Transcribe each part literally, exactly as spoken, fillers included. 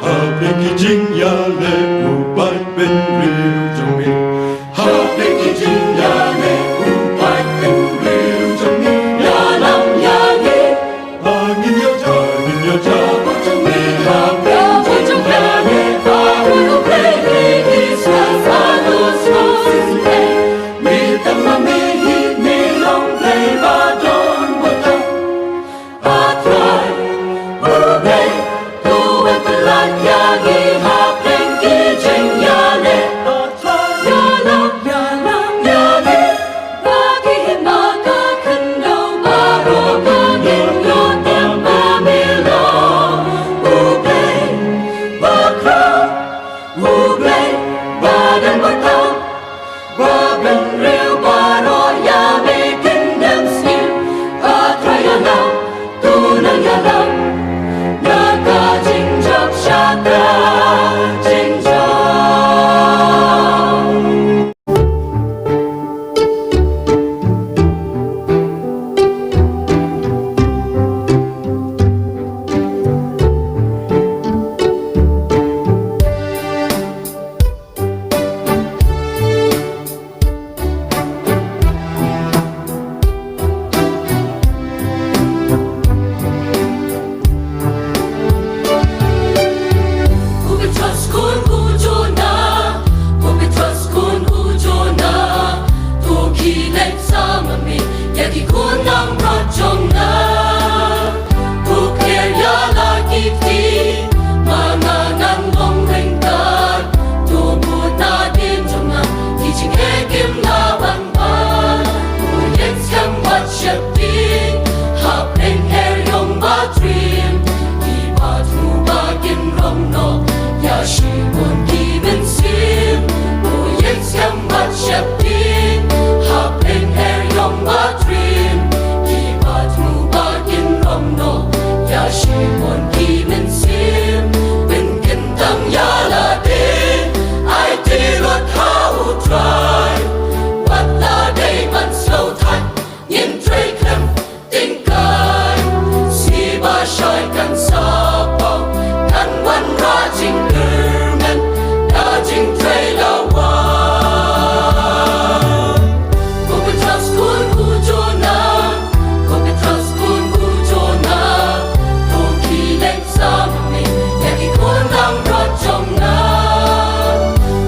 Hapdeng ki jingïaleh u paidbynriew jong me. Hapdeng ki jingïaleh u paidbynriew jong me. Ïalam ïa ngi. Ba ngin ïoh jam, ngin ïoh jam. Jong me hapdeng ki jingïaleh. Ba u Blei ki sngewsih. Me tang ma me hi me long Blei ba don bynta. A Trai, U Blei, to wan pyllait ïa ngi hapdeng ki jingïaleh. A Trai, ïalam, ïalam ïa ngi. Ba ki hima ka khyndew baroh ba ngin ïoh tip ba me long U Blei ba khraw, U Blei ba don bynta. Ba bynriew baroh ïa me kin dem sngi. A Trai ïalam, to nang ïalam na ka jingjop sha ka jingjop. Ko Petros khun u Jonah, ko Petros khun u Jonah, to khie leit sa ma me ïa ki khun langbrot jong nga. To khleh ïa la ki kti, ma nga ngan long ryngkat. To bud nadien jong nga, ki jingeh kim lah ban bal. To ïeng skhem wat sheptieng, hapdeng her ïong ba triem. Ki ba thmu ba kin rong noh, ïa shibun ki mynsiem. To ïeng skhem wat sheptieng, hapdeng her ïong ba triem. Ki ba thmu ba kin rong noh, ïa shibun ki mynsiem. Pynkyntang ïa lade, aiti lut ha U Trai. Wat la dei ban sngewthait, ngin trei khlem tyngkai. Shi ba shai kan sa paw, kan wanrah jingkyrmen da jingtrei lawa. Ko Petros khun u Jonah, ko Petros khun u Jonah, to khie leit sa ma me ïa ki khun langbrot jong nga.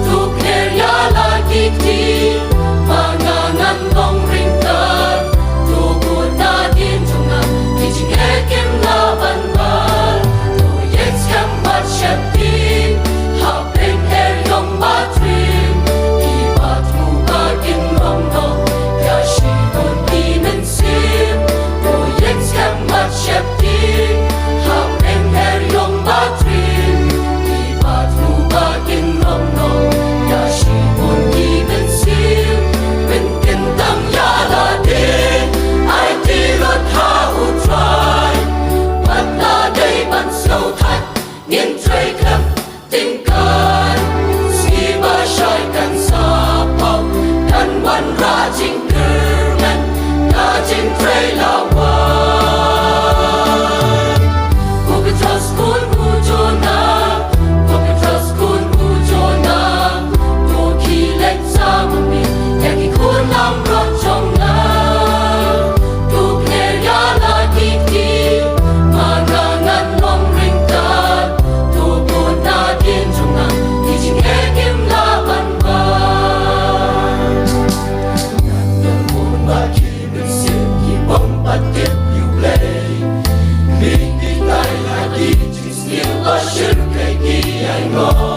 To khleh ïa la ki kti, ma nga ngan long ryngkat. To bud nadien jong nga, ki jingeh kim lah ban bal. To ïeng skhem wat sheptieng, hapdeng her ïong ba triem. Ki ba thmu ba kin rong noh, ïa shibun ki mynsiem. To ïeng skhem wat sheptieng, hapdeng her ïong ba triem. Ki ba thmu ba kin rong noh, ïa shibun ki mynsiem. Pynkyntang ïa lade, aiti lut ha U Trai. Wat la dei ban sngewthait, ngin trei khlem tyngkai. Shi ba shai kan sa paw, kan wanrah jingkyrmen da jingtrei lawa. Ko Petros khun u Jonah, ko Petros khun u Jonah, to khie leit sa ma me ïa ki khun langbrot jong nga. To khleh ïa la ki kti, ma nga ngan long ryngkat. To bud nadien jong nga, ki jingeh kim lah ban bal. Ngan ym bun ba ki mynsiem ki bym pat tip ïa U Blei. Ki dei tai ha ki jingsniew ba shyrkhei ki ainguh.